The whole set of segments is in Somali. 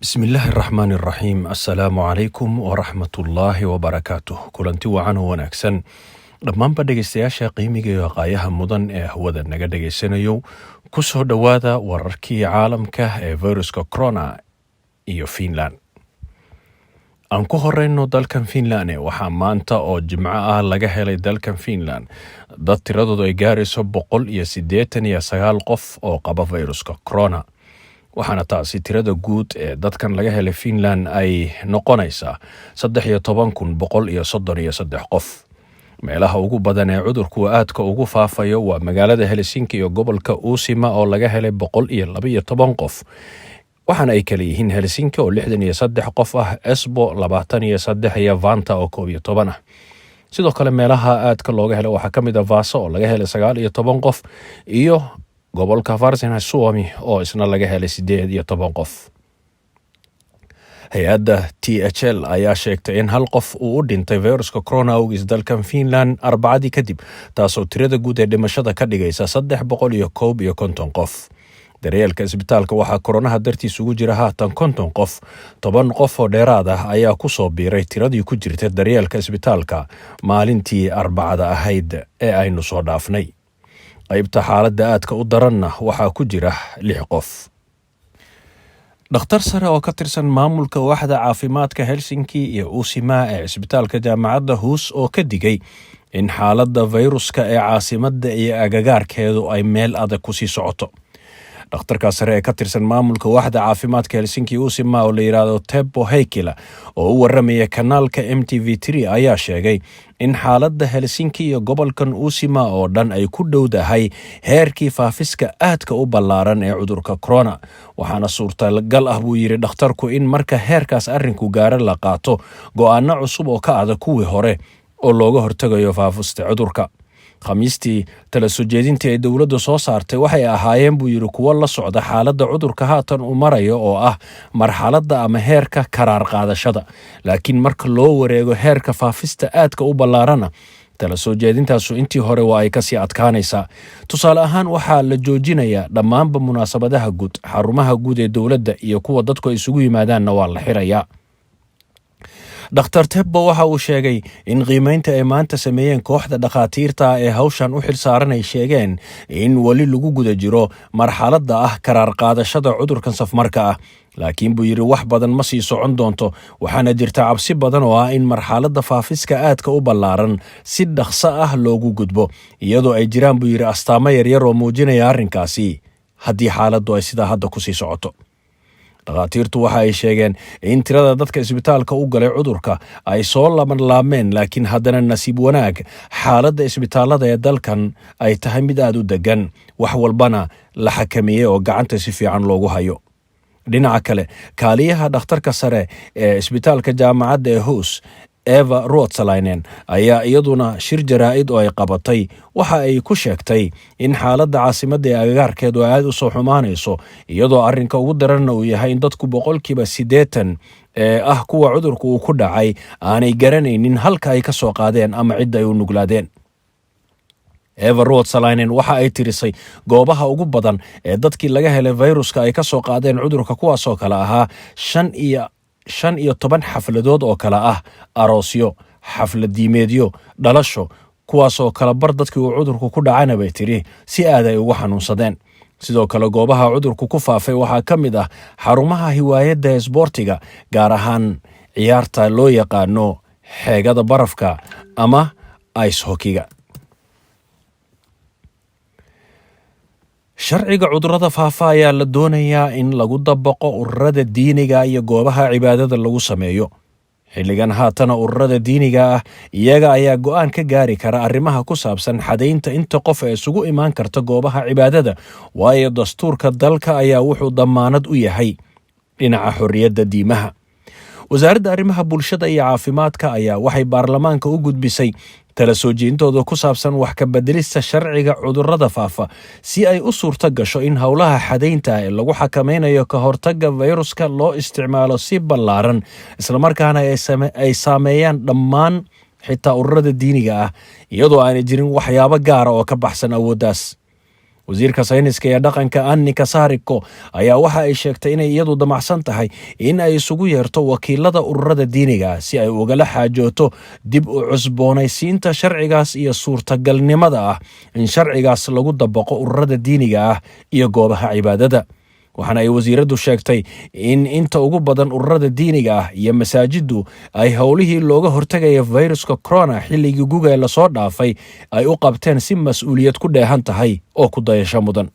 Bismillaahi raxmaani raxiim. Assalaamu calaykum waraxmatullaahi wabarakaatuh. Kulanti wacan oo wanaagsan dhammaanba dhegaystayaasha qiimiga iyo aqaayaha mudan ee hawada naga dhegaysanayo, ku soo dhowaada wararkii caalamka ee viruska corona iyo Finland. Aan ku horeyno dalkan Finland. Waxaa maanta oo Jimco ah laga helay dalkan Finland dad tiradoodu ay gaarayso 189 qof oo qaba viruska corona, waxaana taasi tirada guud ee dadkan laga helay Finland ay noqonaysaa 13,133 qof. Meelaha ugu badan ee cudurku aadka ugu faafayo waa magaalada Helsinki iyo gobolka Uusima oo laga helay 112 qof, waxaana ay kale yihiin Helsinki oo 63 qof ah, Esbo 23 iyo Vanta oo 11 ah. Sidoo kale meelaha aadka looga helay waxaa ka mid ah Vaasa oo laga helay 19 qof iyo gobolka Varsinais Suomi oo isna laga helay 18 qof. Hay-adda THL ayaa sheegtay in hal qof uu u dhintay viruska corona awgiis dalkan Finland Arbacadii kadib, taasoo tirada guud ee dhimashada ka dhigaysa 351 qof. Daryeelka isbitaalka waxaa koronaha dartiis ugu jira haatan 50 qof. 10 qof oo dheeraad ah ayaa ku soo biiray tiradii ku jirta daryeelka isbitaalka maalintii Arbacada ahayd ee aynu soo dhaafnay. Qaybta xaaladda aadka u daranna waxaa ku jira lix qof. Dhakhtar sare oo ka tirsan maamulka waaxda caafimaadka Helsinki iyo Uusima ee cisbitaalka jaamacadda HUS oo ka digay in xaaladda fayruska ee caasimadda iyo agagaarkeedu ay meel adag kusii socoto. Dhakhtarka sare ee ka tirsan maamulka waaxda caafimaadka Helsinki Uusima oo la yidhaahdo Teppo Heikkilä oo u waramaya kanaalka MTV ayaa sheegay in xaaladda Helsinki iyo gobolkan Uusima oo dhan ay ku dhowdahay heerkii faafiska aadka u ballaaran ee cudurka corona. Waxaana suurtagal ah, buu yidhi dhakhtarku, in marka heerkaas arrinku gaaro la qaato go'aano cusub oo ka adag kuwii hore oo looga hortegayo faafista cudurka. Khamiistii tala soo jeedintii ay dowladdu soo saartay waxay ahaayeen, buu yidhi, kuwo la socda xaaladda cudurka haatan uu marayo oo ah marxaladda ama heerka karaar qaadashada, laakiin marka loo wareego heerka faafista aadka u ballaarana, tala soo jeedintaasu intii hore waa ay kasii adkaanaysaa. Tusaale ahaan, waxaa la joojinayaa dhammaanba munaasabadaha guud, xarumaha guud ee dowladda iyo kuwa dadku ay isugu yimaadaanna waa la xirayaa. Dhakhtar Teppo waxa uu sheegay in qiimeynta ay maanta sameeyeen kooxda dhakhaatiirta ee hawshan u xilsaaran ay sheegeen in weli lagu guda jiro marxaladda ah karaar qaadashada cudurkan safmarka ah, laakiin, buu yidhi, wax badan ma sii socon doonto, waxaana jirta cabsi badan oo ah in marxaladda faafiska aadka u ballaaran si dhaqso ah loogu gudbo, iyadoo ay jiraan, buu yidhi, astaamo yaryar oo muujinaya arrinkaasi haddii xaaladdu ay sidaa hadda kusii socoto. Dhakhaatiirtu waxa ay sheegeen in tirada dadka isbitaalka u galay cudurka ay soo labanlaabmeen, laakiin haddana nasiib wanaag xaaladda isbitaallada ee dalkan ay tahay mid aad u deggan, wax walbana la xakameeyey oo gacanta si fiican loogu hayo. Dhinaca kale, kaaliyaha dhakhtarka sare ee isbitaalka jaamacadda ee HUS, Eva Ruotsalainen, ayaa iyaduna shir jaraa'id oo ay qabatay waxa ay ku sheegtay in xaaladda caasimadda ee agagaarkeedu ay aad u soo xumaanayso, iyadoo arrinka ugu daranna uu yahay in dadku 80% ee ah kuwa cudurka uu ku dhacay aanay garanaynin halka ay ka soo qaadeen ama cidda ay u nuglaadeen. Eva Ruotsalainen waxa ay tirisay goobaha ugu badan ee dadkii laga helay fayruska ay ka soo qaadeen cudurka, kuwaasoo kale ahaa 15 xafladood oo kale ah aroosyo, xafladiimeedyo, dhalasho, kuwaasoo kala bar dadkii uu cudurku ku dhacana, bay tidhi, si aad ay ugu xanuunsadeen. Sidoo kale goobaha cudurku ku faafay waxaa ka mid ah xarumaha hiwaayadda isboortiga, gaar ahaan ciyaarta loo yaqaano xeegada barafka ama ice hockey-ga. Sharciga cudurrada faafa ayaa la doonayaa in lagu dabaqo ururada diiniga iyo goobaha cibaadada lagu sameeyo. Xilligan haatana ururada diiniga ah iyaga ayaa go'aan ka gaari kara arrimaha ku saabsan xadaynta inta qof ee isugu imaan karta goobaha cibaadada, waayo dastuurka dalka ayaa wuxuu dammaanad u yahay dhinaca xorriyadda diimaha. Wasaaradda arrimaha bulshada iyo caafimaadka ayaa waxay baarlamaanka u gudbisay tala soo jeedintooda ku saabsan wax ka bedelista sharciga cudurrada faafa, si ay u suurto gasho in howlaha xadaynta ee lagu xakameynayo ka hortagga fayruska loo isticmaalo si ballaaran, islamarkaana ay saameeyaan dhammaan, xitaa ururada diiniga ah, iyadoo aanay jirin waxyaabo gaara oo ka baxsan awooddaas. Wasiirka sayniska ee dhaqanka Annika Saarikko ayaa waxa ay sheegtay inay iyadu damacsan tahay in ay isugu yeerto wakiilada ururada diiniga ah si ay ugala xaajooto dib u cusboonaysiinta sharcigaas iyo suurtagalnimada ah in sharcigaas lagu dabaqo ururada diiniga ah iyo goobaha cibaadada. Waxaana ay wasiiraddu sheegtay in inta ugu badan ururada diiniga ah iyo masaajiddu ay howlihii looga hortagaya fayruska corona xilligii guga ee lasoo dhaafay ay u qabteen si mas-uuliyad ku dheehan tahay oo ku dayasho mudan.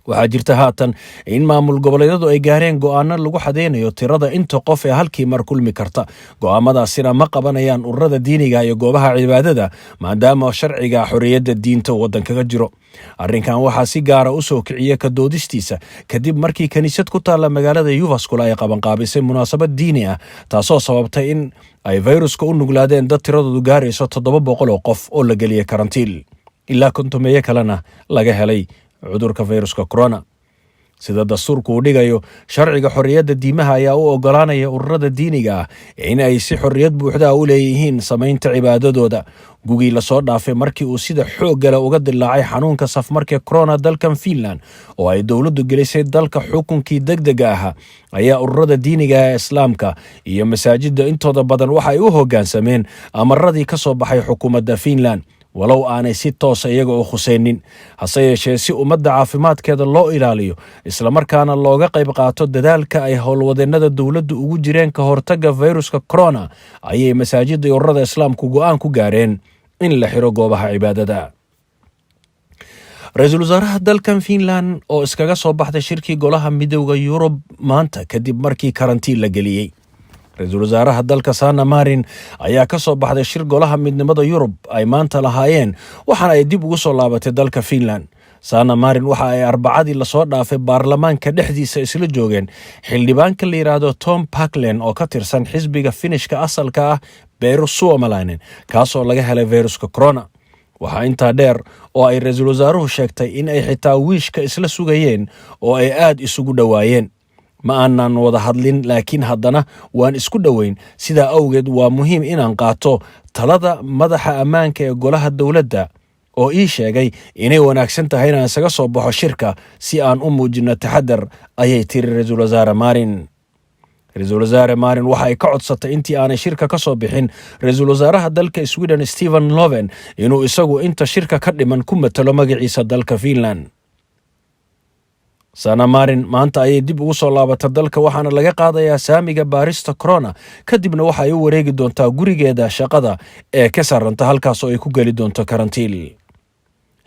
Waxaa jirta haatan in maamul goboleedyadu ay gaareen go'aano lagu xadeynayo tirada inta qof ee halkii mar kulmi karta. Go'aamadaasina ma qabanayaan ururada diiniga iyo goobaha cibaadada, maadaama sharciga xorriyadda diinta waddankaga jiro. Arrinkan waxaa si gaara u soo kiciyey ka doodistiisa kadib markii kiniisad ku taalla magaalada Jyväskylä ay qabanqaabisay munaasabad diini ah, taasoo sababtay in ay fayruska u nuglaadeen dad tiradoodu gaarayso 700 oo qof oo la geliyey karantiil, ilaa 50-meeyo kalena laga helay cudurka fayruska corona. Sida dastuurku uu dhigayo, sharciga xorriyadda diimaha ayaa u oggolaanaya ururada diiniga ah in ay si xorriyad buuxda u leeyihiin samaynta cibaadadooda. Gugii lasoo dhaafay, markii uu sida xooggale uga dilaacay xanuunka safmarka corona dalkan Finland oo ay dowladdu gelisay dalka xukunkii degdega ahaa, ayaa ururada diiniga ee Islaamka iyo masaajidda intooda badan waxa ay u hoggaansameen amaradii ka soo baxay xukuumadda Finland, walow aanay si toosa iyaga u khusaynin. Hase yeeshee, si ummadda caafimaadkeeda loo ilaaliyo, islamarkaana looga qayb qaato dadaalka ay howlwadeennada dowladdu ugu jireen ka hortagga fayruska corona, ayay masaajidda iyo ururada Islaamku go'aan ku gaareen in la xiro goobaha cibaadada. Ra-iisul wasaaraha dalkan Finland oo iskaga soo baxday shirkii Golaha Midowda Yurub maanta kadib markii karantiin la geliyey. Ra-iisul wasaaraha dalka Sanna Marin ayaa ka soo baxday shir Golaha Midnimada Yurub ay maanta lahaayeen, waxaana ay dib ugu soo laabatay dalka Finland. Sanna Marin waxa ay Arbacadii lasoo dhaafay baarlamaanka dhexdiisa isla joogeen xildhibaanka la yidhaahdo Tom Parkland oo ka tirsan xisbiga Finishka asalka ah Perussuomalaiset, kaasoo laga helay fayruska corona. Waxaa intaa dheer oo ay ra-iisul wasaaruhu sheegtay in ay xitaa wiishka isla sugayeen oo ay aad isugu dhowaayeen. "Ma aanan wada hadlin, laakiin haddana waan isku dhoweyn. Sidaa awgeed waa muhiim inaan qaato talada madaxa ammaanka ee golaha dowladda oo ii sheegay inay wanaagsan tahay inaan isaga soo baxo shirka si aan u muujino taxadar," ayay tiri ra-iisul wasaare Marin. Ra-iisul wasaare Marin waxa ay ka codsatay intii aanay shirka ka soo bixin ra-iisul wasaaraha dalka Sweden Stefan Löfven inuu isagu inta shirka ka dhiman ku matalo magaciisa dalka Finland. Sanna Marin maanta ayay dib ugu soo laabatay dalka, waxaana laga qaadayaa saamiga baarista corona. Kadibna waxa ay u wareegi doontaa gurigeeda shaqada ee ka saranta, halkaas oo ay ku geli doonto karantiil.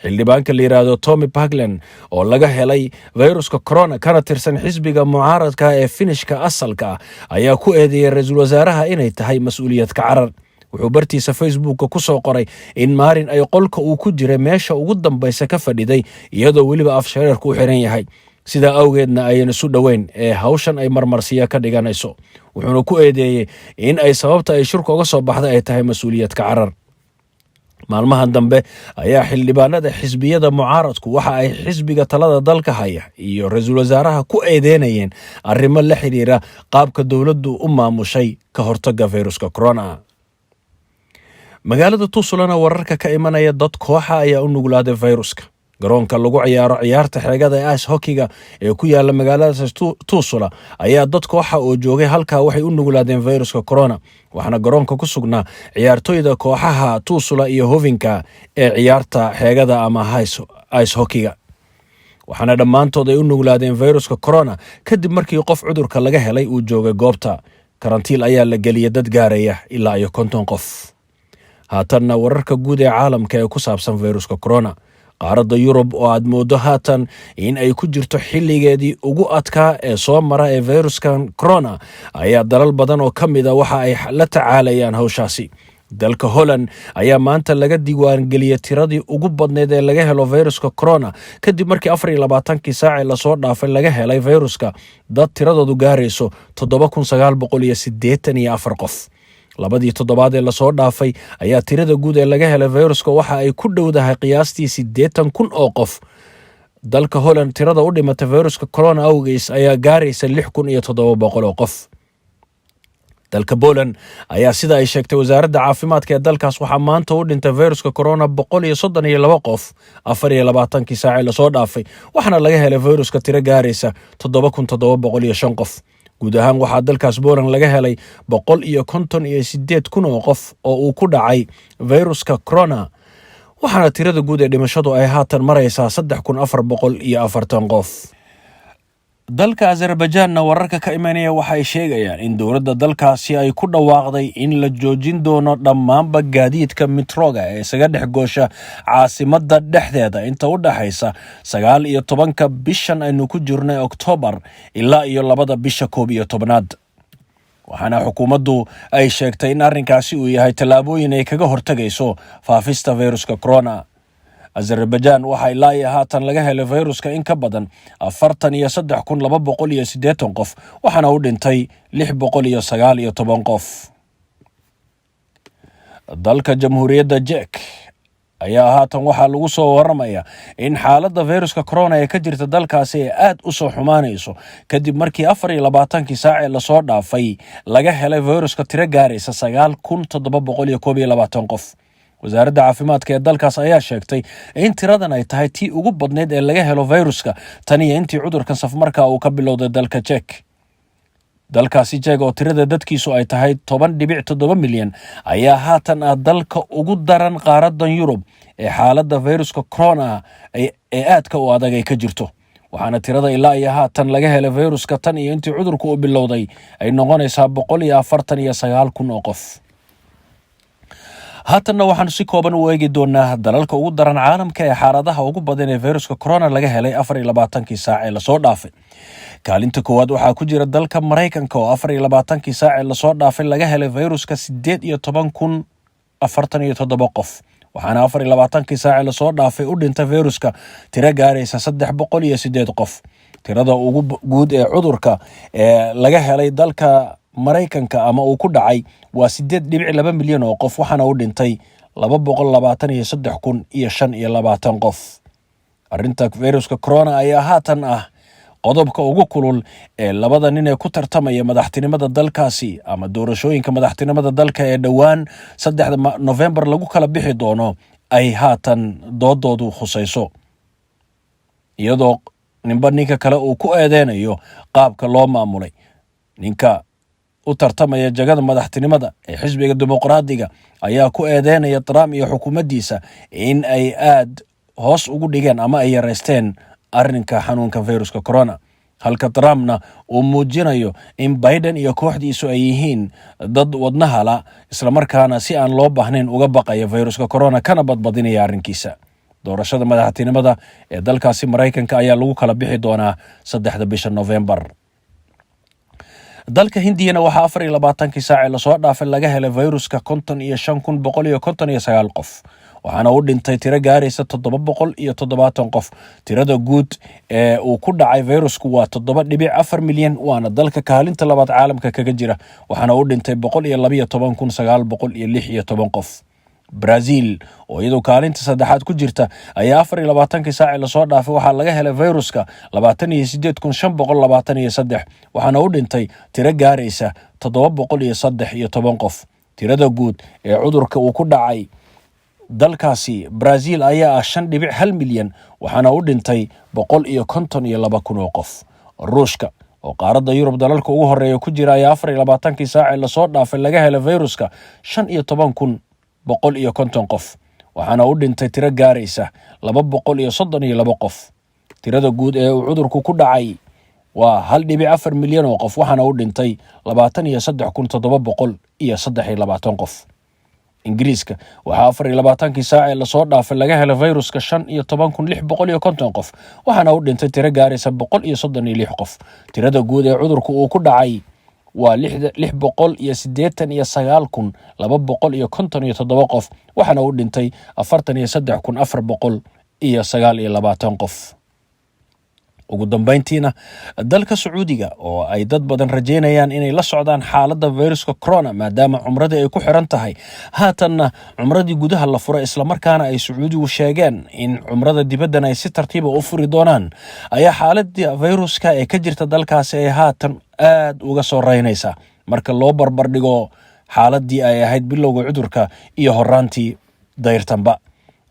Xildhibaanka la yidhaahdo Tommy Parkland oo laga helay fayruska corona kana tirsan xisbiga mucaaradka ee Finishka asalka ah ayaa ku eedeeyey ra-iisul wasaaraha inay tahay mas-uuliyad ka carar. Wuxuu bartiisa Facebooka ku soo qoray in Marin ay qolka uu ku jiray meesha ugu dambaysa ka fadhiday, iyadoo weliba afshareerku u xiran yahay, sidaa awgeedna ayan isu dhoweyn ee hawshan ay marmarsiya ka dhiganayso. Wuxuuna ku eedeeyey in ay sababta ay shirka uga soo baxday ay tahay mas-uuliyad ka carar. Maalmahan dambe ayaa xildhibaanada xisbiyada mucaaradku waxa ay xisbiga talada dalka haya iyo ra-iisul wasaaraha ku eedeynayeen arrimo la xiriira qaabka dowladdu u maamushay ka hortagga fayruska corona. Magaalada Tuusulana wararka ka imanaya, dad kooxa ayaa u nuglaaday fayruska. Garoonka lagu ciyaaro ciyaarta xeegada ee ice hockeyga ee ku yaala magaalada Tuusula ayaa dad kooxa oo joogay halkaa waxay u nuglaadeen fayruska corona, waxaana garoonka ku sugnaa ciyaartoyda kooxaha Tuusula iyo Hyvinkää ee ciyaarta xeegada ama ice hockeyga, waxaana dhammaantood ay u nuglaadeen fayruska corona kadib markii qof cudurka laga helay uu joogay goobta. Karantiil ayaa la geliyay dad gaaraya ilaa iyo 50 qof. Haatanna wararka guud ee caalamka ee ku saabsan fayruska corona. Qaaradda Yurub oo aad mooddo haatan in ay ku jirto xilligeedii ugu adkaa ee soo mara ee fayruskan corona ayaa dalal badan oo ka mid a waxa ay la tacaalayaan hawshaasi. Dalka Holland ayaa maanta laga diiwaangeliyey tiradii ugu badneyd ee laga helo fayruska corona, kadib markii 24-kii saacee lasoo dhaafay laga helay fayruska dad tiradoodu gaarayso 7984 qof. Labadii toddobaad ee lasoo dhaafay ayaa tirada guud ee laga helay fayruska waxa ay ku dhowdahay qiyaastii 80,000 oo qof. Dalka Holland tirada u dhimata fayruska corona awgeys ayaa gaaraysa 6700 oo qof. Dalka Poland ayaa, sida ay sheegtay wasaaradda caafimaadka ee dalkaas, waxaa maanta u dhintay fayruska corona 132 qof 24kii saacee lasoo dhaafay, waxaana laga helay fayruska tiro gaaraysa 7705 qof. Guud ahaan waxaa dalkaas Poland laga helay 158,000 oo qof oo uu ku dhacay fayruska corona, waxaana tirada guud ee dhimashadu ay haatan maraysaa 3440 qof. Dalka Azerbajanna wararka ka imanaya waxay sheegayaan in dowladda dalkaasi ay ku dhawaaqday in la joojin doono dhammaanba gaadiidka mitroga ee isaga dhex goosha caasimadda dhexdeeda inta u dhexaysa 19-ka bishan aynu ku jirnay Oktoobar ilaa iyo 2-da bisha 11-aad. Waxaana xukuumaddu ay sheegtay in arrinkaasi uu yahay tallaabooyin ay kaga hortegayso faafista fayruska corona. Azerbaijan waxaa ilaa iyo haatan laga helay fayruska in ka badan 43,280 qof, waxaana u dhintay 619 qof. Dalka Jamhuuriyadda Jek ayaa haatan waxaa lagu soo waramaya in xaaladda fayruska corona ee ka jirta dalkaasi ay aad u soo xumaanayso, kadib markii 24kii saacee lasoo dhaafay laga helay fayruska tiro gaaraysa 9721 qof. Wasaaradda caafimaadka ee dalkaas ayaa sheegtay in tiradan ay tahay tii ugu badnayd ee laga helo fayruska tan iyo intii cudurkan safmarkaa uu ka bilowday dalka Jek. Dalkaasi Jek oo tirada dadkiisu ay tahay 10.7 milyan ayaa haatan ah dalka ugu daran qaaradan Yurub ee xaaladda fayruska corona ee aadka u adag ay ka jirto, waxaana tirada ilaa iyo haatan laga helay fayruska tan iyo intii cudurku uu bilowday ay noqonaysaa 149,000 oo qof. Haatanna waxaanu si kooban u eegi doonaa dalalka ugu daran caalamka ee xaaladaha ugu badan ee fayruska corona laga helay 24kii saac ee lasoo dhaafay. Kaalinta koowaad waxaa ku jira dalka Maraykanka oo 24kii saac ee lasoo dhaafay laga helay fayruska 18,047 qof, waxaana 24kii saac ee lasoo dhaafay u dhintay fayruska tiro gaaraysa 308 qof. Tirada ugu guud ee cudurka ee laga helay dalka Maraykanka ama uu ku dhacay waa 8.2 milyan oo qof, waxaana u dhintay 223,025 qof. Arrinta fayruska corona ayaa haatan ah qodobka ugu kulul ee labada nin ee ku tartamaya madaxtinimada dalkaasi ama doorashooyinka madaxtinimada dalka ee dhowaan 3-da Nofembar lagu kala bixi doono ay haatan doodoodu khusayso, iyadoo ninba ninka kale uu ku eedeynayo qaabka loo maamulay. Ninka u tartamaya jagada madaxtinimada ee xisbiga Dimuqraadiga ayaa ku eedeynaya Trump iyo xukuumaddiisa in ay aad hoos ugu dhigeen ama ay yareysteen arrinka xanuunka fayruska corona, halka Trumpna uu muujinayo in Biden iyo kooxdiisu ay yihiin dad wadnahala, islamarkaana si aan loo baahnayn uga baqaya fayruska corona kana badbadinaya arrinkiisa. Doorashada madaxtinimada ee dalkaasi Maraykanka ayaa lagu kala bixi doonaa 3-da bisha Novembar. Dalka Hindiyana waxaa 24kii saacee lasoo dhaafay laga helay fayruska 55,159 qof, waxaana u dhintay tiro gaaraysa 770 qof. Tirada guud ee uu ku dhacay fayrusku waa 7.4 milyan, waana dalka kaalinta labaad caalamka kaga jira, waxaana u dhintay 112,916 qof. Brazil oo iyadoo kaalinta saddexaad ku jirta ayaa 24kii saacee lasoo dhaafay waxaa laga helay fayruska 28,523, waxaana u dhintay tiro gaaraysa 713 qof. Tirada guud ee cudurka uu ku dhacay dalkaasi Brazil ayaa ah 5.1 milyan, waxaana u dhintay 152,000 oo qof. Ruushka oo qaaradda Yurub dalalka ugu horeeya ku jira ayaa 24kii saacee lasoo dhaafay laga helay fayruska 15,150 qof, waxaana u dhintay tiro gaaraysa 232 qof. Tirada guud ee uu cudurku ku dhacay waa 1.4 milyan oo qof, waxaana u dhintay 23,723 qof. Ingiriiska waxaa 24kii saacee lasoo dhaafay laga helay fayruska 15,650 qof, waxaana u dhintay tiro gaaraysa 136 qof. Tirada guud ee cudurku uu ku dhacay waa 689,257 qof, waxaana u dhintay 43,429 qof. Ugu dambeyntiina, dalka Sacuudiga oo ay dad badan rajeynayaan inay la socdaan xaaladda fayruska corona, maadaama cumradii ay ku xiran tahay, haatanna cumradii gudaha la furay, islamarkaana ay Sacuudigu sheegeen in cumrada dibaddan ay si tartiiba u furi doonaan, ayaa xaaladda fayruska ee ka jirta dalkaasi ay haatan aad uga soo raynaysaa. marka loo barbardhigo xaaladii ay ahayd bilowga cudurka iyo horaantii dayrtanba.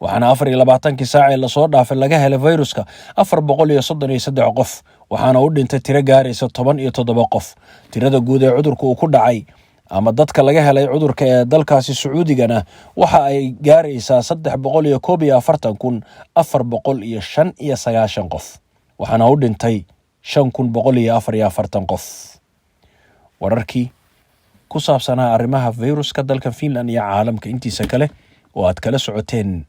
Waxaana 24-kii saac ee lasoo dhaafay laga helay fayruska 433 qof, waxaana u dhintay tiro gaaraysa 17 qof. Tirada guud ee cudurka uu ku dhacay ama dadka laga helay cudurka ee dalkaasi Sacuudigana waxa ay gaaraysaa 341,495 qof, waxaana u dhintay 5144 qof. Wararkii ku saabsanaa arrimaha fayruska dalka Finland iyo caalamka intiisa kale oo aad kala socoteen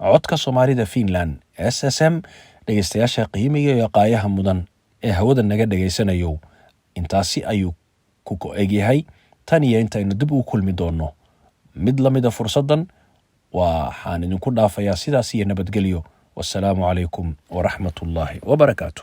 Codka Soomaalida Finland SSM, dhegeystayaasha qiimiga iyo qaayaha mudan ee hawada naga dhegaysanayo, intaasi ayuu ku egyahay. Tan iyo intaynu dib ugu kulmi doonno mid la mida fursaddan, waxaan idinku dhaafayaa sidaas iyo nabadgelyo. Wasalaamu calaykum waraxmatullaahi wabarakaatu.